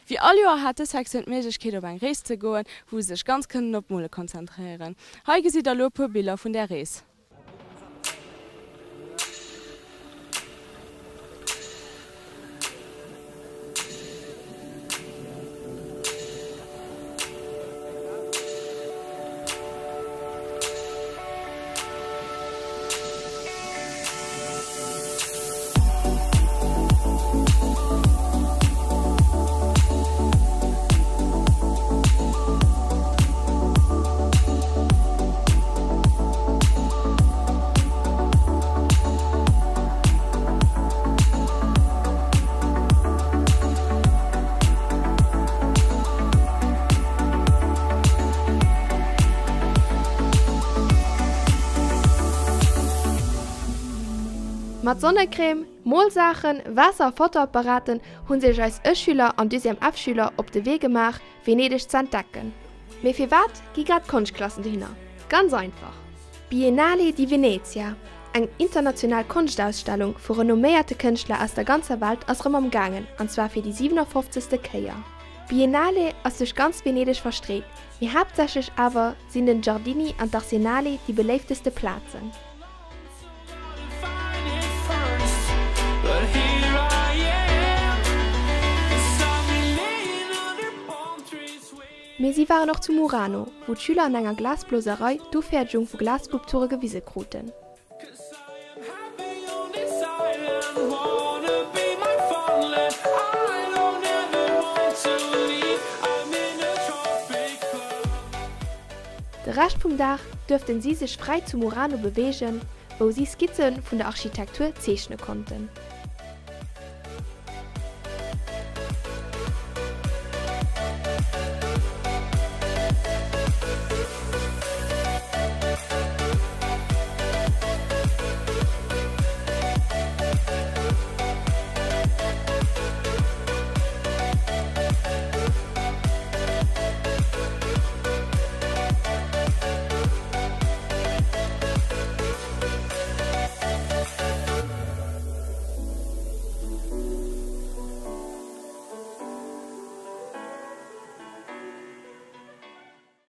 Wéi all Joer hat dës Sektioun d'Méiglechkeet op eng Rees ze goen, wou se sech ganz kënnen op d'Mole konzentréieren. Hei gesitt der elo e puer Biller vun där Rees. Mat Sonnecrème, Molsaachen, Waasser a Fotoapparaten hu sech eis E-Schüler an Deuxième F-Schüler op de Wee gemaach, Venedeg ze entdecken. Mee firwat gi grad d'Konschtklassen dohinner? Ganz einfach! D'Biennale di Venezia, eng international Konschtausstellung vu renomméierte Kënschtler aus der ganzer Welt ass rëm am gaangen, an zwar fir déi 57. Kéier. D'Biennale ass duerch ganz Venedeg verstreet, mee haaptsächlech awer sinn den Giardini an d'Arsenale déi beléifteste Plazen. Mee si waren och zu Murano, wou d'Schüler an enger Glasbloserei d'Ufäerdegung vu Glasskulpture gewise kruten. De Rescht vum Dag duerften si sech fräi zu Murano beweegen, wou si Skizze vun der Architektur zeechne konnten.